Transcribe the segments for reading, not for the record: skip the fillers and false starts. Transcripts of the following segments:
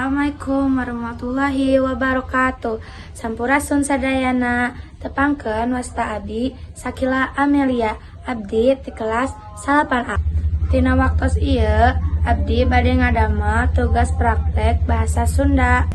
Assalamualaikum warahmatullahi wabarakatuh. Sampurasun sadayana. Tepangkeun, wasta abdi Sakila Amelia. Abdi ti kelas 9A. Tina waktos ieu abdi bade ngadamel tugas praktek bahasa Sunda.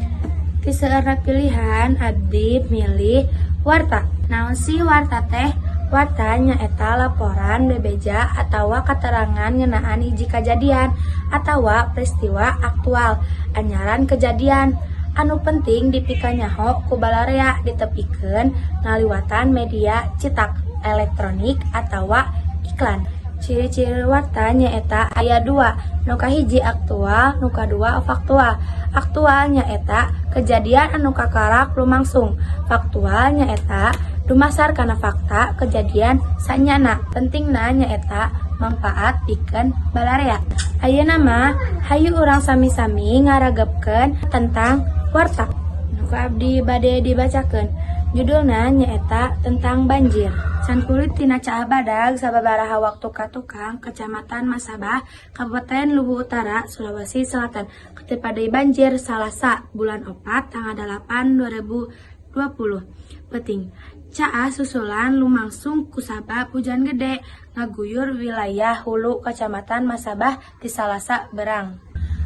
Ti seueurna pilihan, abdi milih warta. Naon sih warta teh? Warta nyaeta laporan bebeja atawa katerangan ngeunaan hiji kajadian atawa peristiwa aktual, anyaran kejadian anu penting dipikanyaho ku balarea, ditepikeun ngaliwatan media cetak, elektronik, atawa iklan. Ciri-ciri warta nyaeta aya dua, nu kahiji aktual, nu kadua faktual. Aktual nyaeta kejadian anu kakarak lumangsung. Faktual nyaeta dumasar kana fakta kejadian sanyana. Pentingna nyaeta mangpaat pikeun balarea. Ayeuna mah hayu urang sami-sami ngaregepkeun tentang warta. Nu ku abdi bade dibacakeun. Judulna nyaeta tentang banjir. Sakulit tina caah badag sababaraha waktu ka tukang, Kecamatan Masabah, Kabupaten Luwu Utara, Sulawesi Selatan. Katipa deui banjir Salasa bulan 4 tanggal 8 2020 peuting. Caah susulan lumangsung kusabab hujan gede ngaguyur wilayah hulu Kecamatan Masabah ti Salasa berang.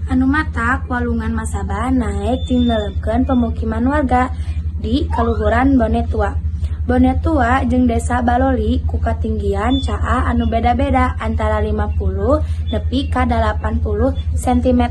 Anu matak walungan Masabah naek jeung neuleupkeun pemukiman warga di Kaluhuran Bone Tua. Bone Tua jeung Desa Baloli ku katinggian caah anu beda-beda antara 50 nepi ka 80 cm.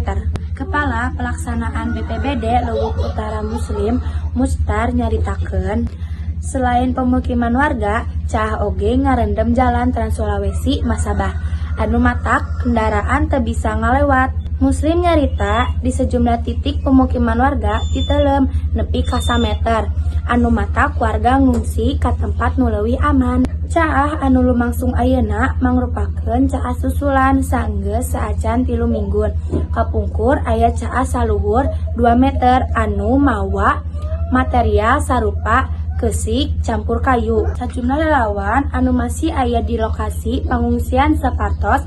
Kepala Pelaksanaan BPBD Luwu Utara Muslim Mustar nyaritakeun, selain pemukiman warga, caah oge ngarendem jalan Trans Sulawesi Masabah anu matak kendaraan teu bisa ngalewat. Muslim nyarita di sejumlah titik pemukiman warga diteuleum nepi ka sameter anu matak warga ngungsi ka tempat nu leuwih aman. Caah anu lumangsung ayeuna mangrupakeun caah susulan saenggeus saacan 3 mingguan kapungkur aya caah saluhur 2 meter anu mawa material sarupa keusik campur kayu. Sajumlah relawan anu masih aya di lokasi pangungsian sapertos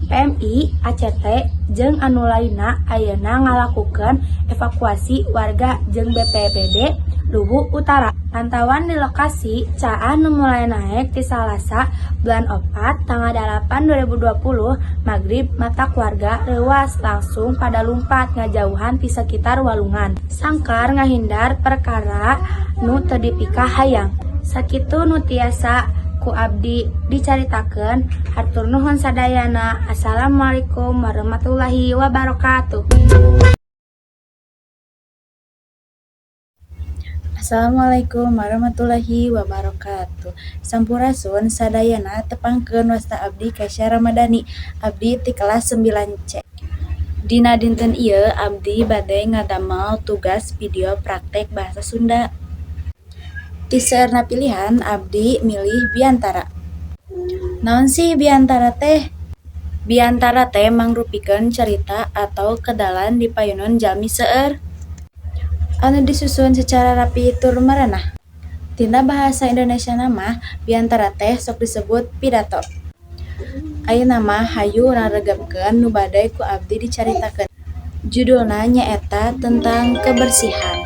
PMI, ACT, jeung anu lainna ayeuna ngalakukeun evakuasi warga jeung BPBD Luwu Utara. Pantauan di lokasi, caah nu mulai naek ti Salasa bulan 4 tanggal 8 2020 magrib matak warga reuwas langsung pada lumpat ngajauhan ti sekitar walungan. Sangkar ngahindar perkara nu teu dipikahayang. Sakitu nu tiasa ku abdi dicaritakeun, hatur nuhun sadayana. Assalamualaikum warahmatullahi wabarakatuh. Assalamualaikum warahmatullahi wabarakatuh. Sampurasun sadayana. Tepangkeun, wasta abdi Kesya Ramadhani. Abdi ti kelas 9C. Dina dinten ieu abdi bade ngadamel tugas video praktek bahasa Sunda. Ti seueurna pilihan, abdi milih biantara. Naon sih biantara teh? Biantara teh mangrupikeun carita atau kedalan di payuneun jalmi seueur anu disusun secara rapi tur merenah. Tina bahasa Indonesiana mah biantara teh sok disebut pidato. Ayeuna mah hayu urang regepkeun nu bade ku abdi dicaritakeun. Judulna nyaeta tentang kebersihan.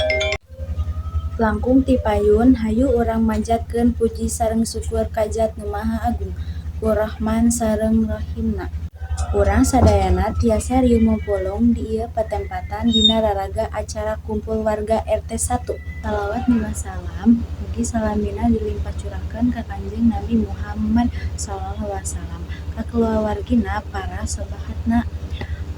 Langkung ti payun, hayu urang manjatkeun puji sareng syukur ka Zat Nu Maha Agung, ku Rahman sareng Rahimna. Urang sadayana tiasa riuh mupulung di ieu patempatan dina raraga acara kumpul warga RT 1. Salawat miwah salam mugi salamina dilimpah curahkeun ka Kanjeng Nabi Muhammad shallallahu alaihi wasallam, ka kulawargina, para sahabatna,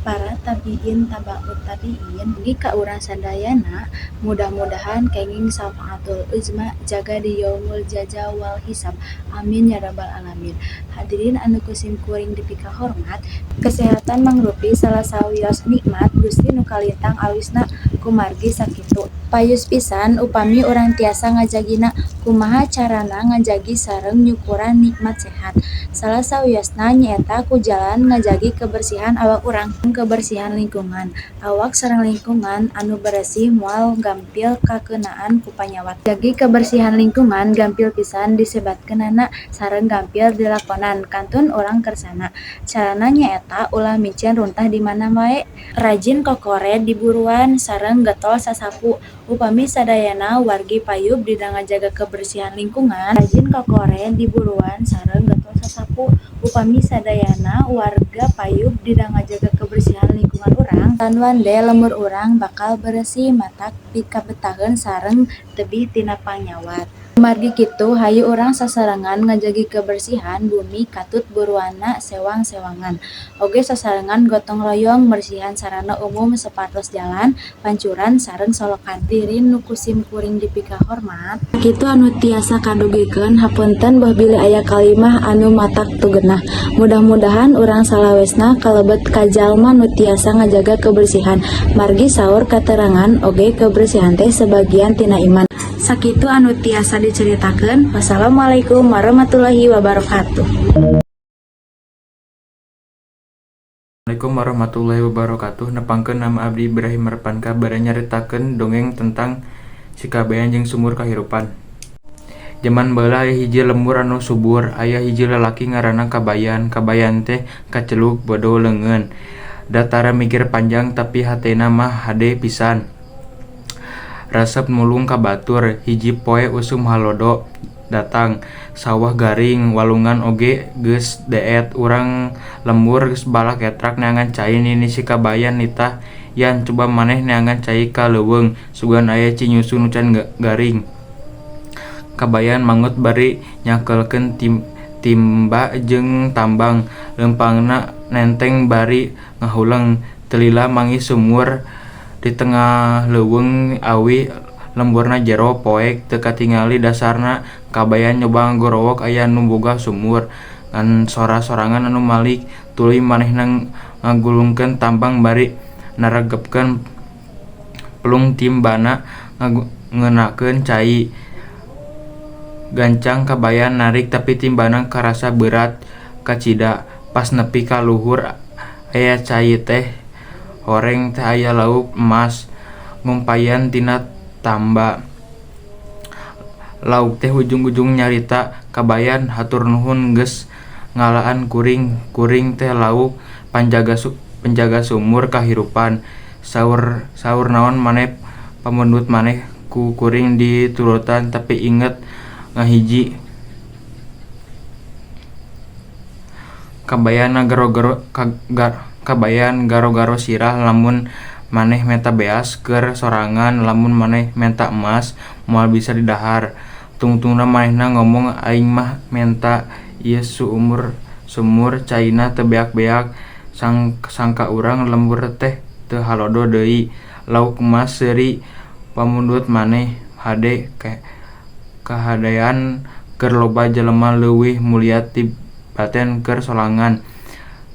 para tabiin tabaut tabiin, mugi ka urang sadayana mudah-mudahan kenging syafaatul uzma jaga di yaumul jaza wal hisab, amin ya rabbal alamin. Hadirin anu ku sim kuring dipikahormat, kesehatan mangrupi salah sawios nikmat Gusti nu kalintang awisna. Kumargi sakitu, payus pisan upami urang tiasa ngajagina. Kumaha carana ngajagi sareng nyukuran nikmat sehat? Salah sawiosna nyaeta ku jalan ngajagi kebersihan awak urang, kebersihan lingkungan. Awak sareng lingkungan anu beresih moal gampil kakeunaan ku panyawat. Jagi kebersihan lingkungan gampil pisan disebatkeunana sareng gampil dilakonan kantun urang kersana. Carana nyaeta ulah miceun runtah di mana wae, rajin kokored di buruan, sareng getol sasapu. Upami sadayana wargi payub dina ngajaga kebersihan lingkungan, rajin kokored di buruan sareng getol sasapu. Upami sadayana warga payub dina ngajaga kebersihan lingkungan urang, wande lembur urang bakal beresih matak pikabetaheun sareng tebih tina panyawat. Kumargi kitu hayu urang sasarengan ngajagi kebersihan bumi katut buruanna sewang-sewangan. Oge sasarengan gotong royong mersihan sarana umum sapertos jalan, pancuran sareng solokan. Hadirin nu ku simkuring dipikahormat. Sakitu anu tiasa kadugikeun, hapunten boh bilih aya kalimah anu matak teu genah. Mudah-mudahan urang salawesna kalebet ka jalma nu tiasa ngajaga kebersihan, margi saur katerangan oge kebersihan teh sebagian tina iman. Sakitu anu tiasa dicaritakeun. Wassalamualaikum warahmatullahi wabarakatuh. Assalamualaikum warahmatullahi wabarakatuh. Nepangkeun nama abdi Ibrahim Marpanka, bade nyaritakeun dongeng tentang Si Kabayan jeung Sumur Kahirupan. Jaman baheula aya hiji lembur anu subur, aya hiji lalaki ngaranna Kabayan. Kabayan teh kaceluk bodo leungeun. Da tara mikir panjang, tapi hatena mah hade pisan. Resep nulung ka batur. Hiji poe usum halodo datang, sawah garing, walungan oge geus deet. Urang lembur geus balaketrak neangan cai. Nini si Kabayan nitah, "Yan, coba maneh neangan cai ka leuweung, sugan aya cinyusu nu can garing." Kabayan manggut bari nyakelkeun timba jeung tambang. Leumpangna nenteng bari ngahuleng. Teu lila manggih sumur di tengah leuweung awi. Lemburna jero, poek, teu katingali dasarna. Kabayan nyoba ngagorowok aya nu boga sumur, ngan sora sorangan anu malik. Tuluy manehna ngagulungkeun tambang bari naregepkeun pelung timbana ngeunaan cai. Gancang Kabayan narik, tapi timbana karasa beurat kacida. Pas nepi ka luhur aya cai teh, horeng teh aya lauk emas ngumpayan tina tamba. Lauk teh ujug-ujug nyarita, "Kabayan, hatur nuhun geus ngalaan kuring. Kuring teh lauk panjaga sumur kahirupan. Saur naon maneh, pamundut maneh ku kuring diturutan, tapi inget ngahiji." Kabayan garo-garo sirah, "Lamun maneh menta beas keur sorangan, lamun maneh menta emas moal bisa didahar." Tungtungna manehna ngomong, "Aing mah menta ieu sumur, caina teu beak-beak. Sangka urang lembur teh teu halodo deui." Lauk emas seuri, "Pamundut maneh hade, kahadean keur loba jelema leuwih mulia tibaten keur sorangan."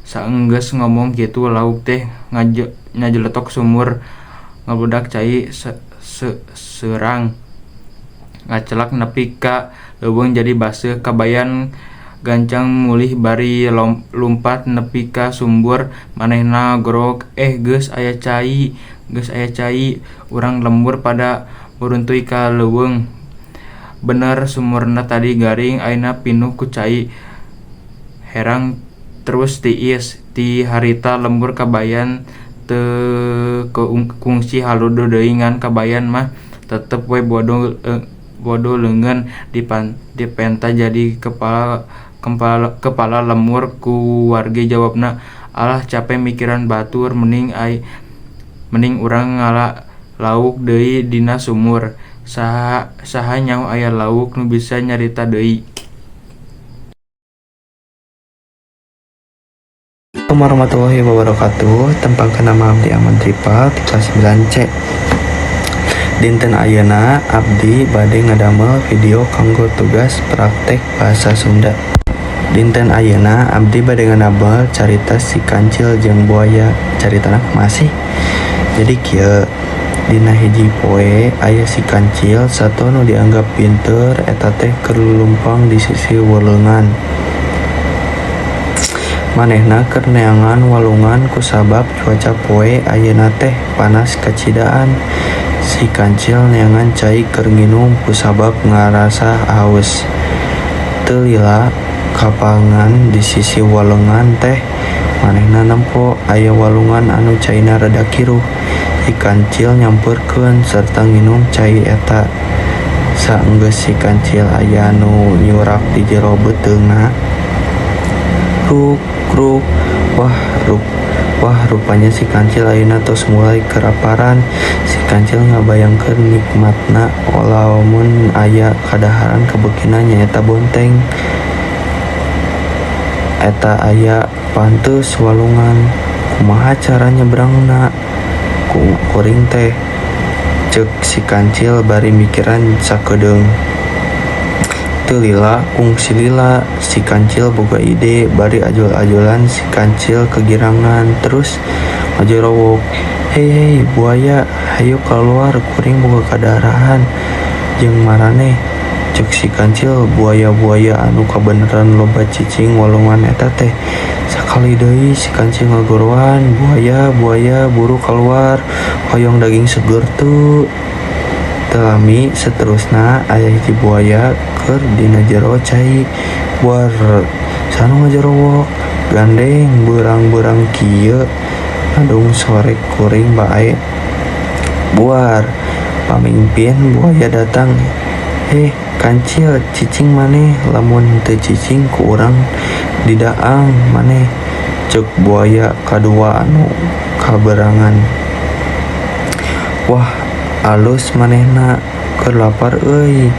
Saenggeus ngomong kitu lauk teh ngajeletok sumur, ngabludak cai seurang ngacelak nepi ka leuweung jadi baseuh. Kabayan gancang mulih bari lumpat nepi ka sumbur. Manehna ngagorowok, "Eh, geus aya cai, geus aya cai." Urang lembur pada muruntuy ka leuweung. Bener, sumurna tadi garing ayeuna pinuh ku cai herang terus tiis. Ti harita lembur Kabayan teu kungsi halodo deui, ngan Kabayan mah tetep we bodo leungeun, dipenta jadi kepala lembur ku wargi. Jawabna, "Alah, cape mikiran batur, mending urang ngala lauk deui dina sumur. Saha nyaho aya lauk nu bisa nyarita deui." Assalamualaikum warahmatullahi wabarakatuh. Tepangkeun, nama abdi Ahmad Ripal ti kelas 9C. Dinten ayeuna abdi bade ngadamel video kanggo tugas praktek bahasa Sunda. Dinten ayeuna abdi bade ngadamel carita Si Kancil jeung Buaya. Caritana kumaha sih? Jadi kieu, dina hiji poe aya si kancil, sato nu dianggap pinter. Eta teh keur lulumpang di sisih waleungan. Manehna keur neangan walungan kusabab cuaca poe ayeuna teh panas kacidaan. Si Kancil neangan cai keur nginum kusabab ngarasa haus. Teu lila kapangan di sisi walengan teh manehna nempo aya walungan anu caina rada kiruh. Si Kancil nyamperkeun sarta nginum cai eta. Saenggeus si Kancil aya nu nyurak di jero beuteungna. Kruk kruk wah rupana si Kancil ayeuna tos mulai karaparan. Si Kancil ngabayangkeun nikmatna lamun aya kadaharan kabeukina nyaeta bonteng. Eta aya pantes walungan, kumaha cara nyebrangna kuring teh, ceuk si Kancil bari mikiran sakedeung. Teu lila kungsi lila si Kancil boga ide bari ajul-ajulan si Kancil kagirangan terus ngajorowok, "Hei hei buaya, hayu kaluar kuring boga kadaharan jeung maraneh," ceuk si Kancil. Buaya-buaya anu kabeneran loba cicing walungan eta teh. Sakali deui si Kancil ngagoroan, "Buaya buaya buru kaluar, hoyong daging seger teu?" Teu lami saterusna aya hiji buaya keur dina jero cai. "Buar," saha nu ngajorowok, "gandeng beurang-beurang kieu ngadung sorek kuring bae." "Buar," pamingpin buaya datang, "Heh Kancil, cicing maneh, lamun teu cicing ku urang didaang maneh," ceuk buaya kadua anu kaberangan. "Wah, alus manehna, keur lapar euy,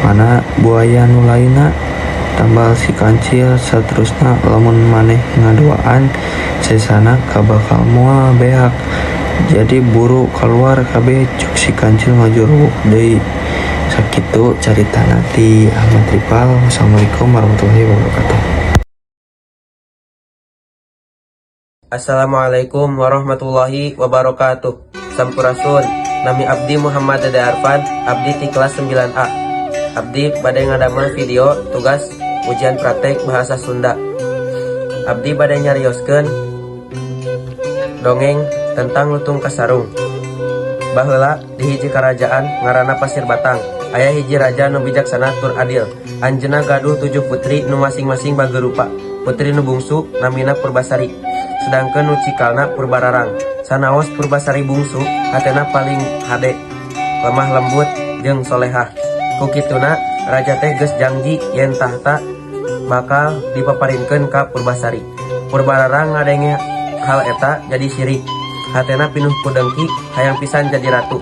mana buaya nu lainna?" tambal si Kancil. Saterusna, "Lamun maneh ngaduaan sesana bakal moal beak, jadi buru kaluar kabeh," ceuk si Kancil ngajorowok deui. Sakitu caritana ti Ahmad Rifal. Wassalamualaikum warahmatullahi wabarakatuh. Assalamualaikum warahmatullahi wabarakatuh. Sampurasun. Nami Abdi Muhammad Dede Arfan, Abdi ti kelas 9A. Abdi bade ngadamel video tugas ujian praktek bahasa Sunda. Abdi bade nyarioskeun dongeng tentang Lutung Kasarung. Baheula di hiji kerajaan ngaranna Pasir Batang, aya hiji raja nu bijaksana tur adil. Anjeunna gaduh tujuh putri nu masing-masing bageur rupa. Putri nu bungsu namina Purbasari, sedangkeun nu cikalna Purbararang. Sanaos Purbasari bungsu, hatena paling hade, lemah lembut jeung solehah. Ku kituna raja teh geus janji yen tahta bakal dipaparinkeun ka Purbasari. Purbararang ngadenge hal eta jadi sirik. Hatena pinuh ku dengki, hayang pisan jadi ratu.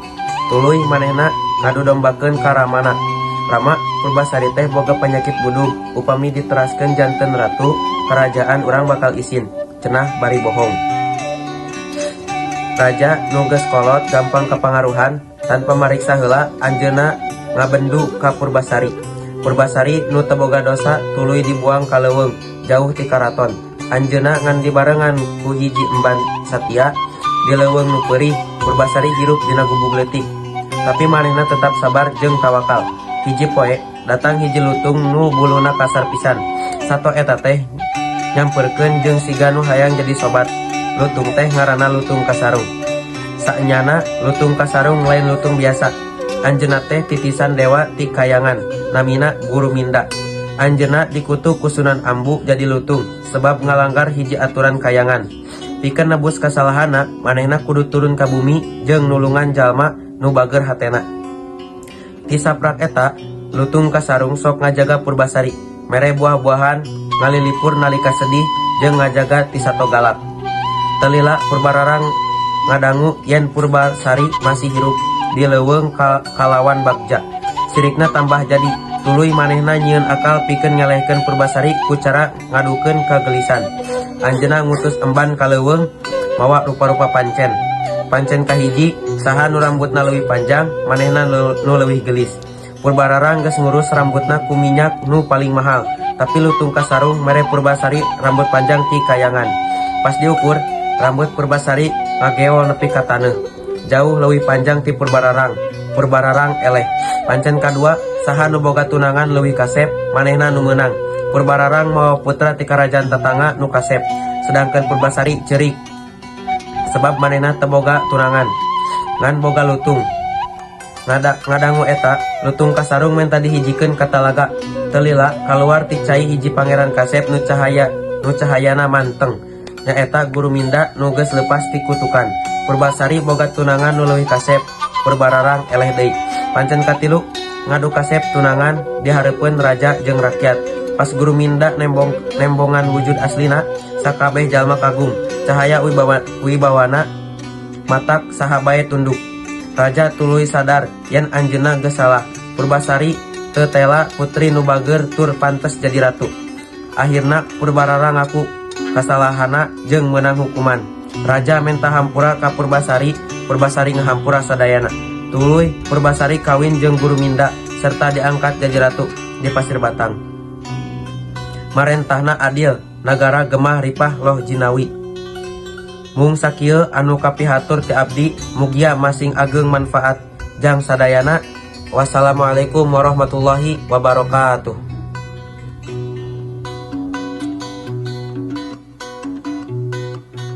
Tuluy manehna ngadu dombakeun ka ramana. "Rama, Purbasari teh boga penyakit budug. Upami diteraskeun janten ratu, kerajaan urang bakal isin," cenah bari bohong. Raja nu geus kolot gampang kapangaruhan, tanpa mariksa heula anjeunna ngabendu ka Purbasari. Purbasari nu teu boga dosa tuluy dibuang ka leuweung jauh ti karaton. Anjeunna ngan dibarengan ku hiji emban satia. Di leuweung nu peurih, Purbasari hirup dina gubug leutik. Tapi manehna tetap sabar jeung tawakal. Hiji poe datang hiji lutung nu buluna kasar pisan. Sato eta teh nyamperkeun jeung siga nu hayang jadi sobat. Lutung teh ngaranna Lutung Kasarung. Saenyana Lutung Kasarung lain lutung biasa. Anjeunna teh titisan dewa ti kayangan, namina Guruminda. Anjeunna dikutuk ku Sunan Ambu jadi lutung sebab ngalanggar hiji aturan kayangan. Pikeun nebus kasalahanna, manehna kudu turun ka bumi jeung nulungan jalma nu bager hatena. Ti saprak eta, Lutung Kasarung sok ngajaga Purbasari, mere buah-buahan, ngalilipur nalika sedih, jeung ngajaga ti sato galak. Teu lila Purbararang ngadangu yen Purbasari masih hirup di leuweung kalawan bagja. Sirikna tambah jadi, tuluy manehna nyieun akal pikeun ngelehkeun Purbasari ku cara ngadukeun kagelisan. Anjeunna ngutus emban ka leuweung mawa rupa-rupa pancen. Pancen kahiji, saha nu rambutna leuwih panjang, manehna nu leuwih geulis. Purbararang geus ngurus rambutna ku minyak nu paling mahal, tapi Lutung Kasarung mere Purbasari rambut panjang ti kayangan. Pas diukur, rambut Purbasari ngageol nepi ka taneuh. Jauh leuwih panjang ti Purbararang. Purbararang eleh. Pancen kadua, saha nu boga tunangan leuwih kasep, manehna nu meunang. Purbararang mawa putra ti karajaan tatangga nu kasep, sedangkan Purbasari ceurik sebab manehna teu boga tunangan ngan boga lutung. Ngadangu eta, lutung kasarung menta dihijikeun ka talaga. Teu lila kaluar ti cai hiji pangeran kasep nu cahayana manteng, nyaeta Guruminda nu geus leupas ti kutukan. Purbasari boga tunangan nu leuwih kasep, Purbararang eleh deui. Pancen katilu ngadu kasep tunangan di hareupeun raja jeung rakyat. Pas Guruminda nembongan wujud aslina, sakabeh jalma kagum. Cahaya wibawana matak saha bae tunduk. Raja tuluy sadar yen anjeunna geus salah. Purbasari teu tela putri nu bager tur pantes jadi ratu. Akhirna Purbararang ngaku kasalahana jeung meunang hukuman. Raja menta hampura ka Purbasari, Purbasari ngahampura sadayana. Tuluy Purbasari kawin jeung Guruminda serta diangkat jadi ratu di Pasir Batang. Marentahna adil, nagara gemah ripah loh jinawi. Mung sakieu anu kapihatur ti abdi, mugia masing ageng manfaat jang sadayana. Wassalamualaikum warahmatullahi wabarakatuh.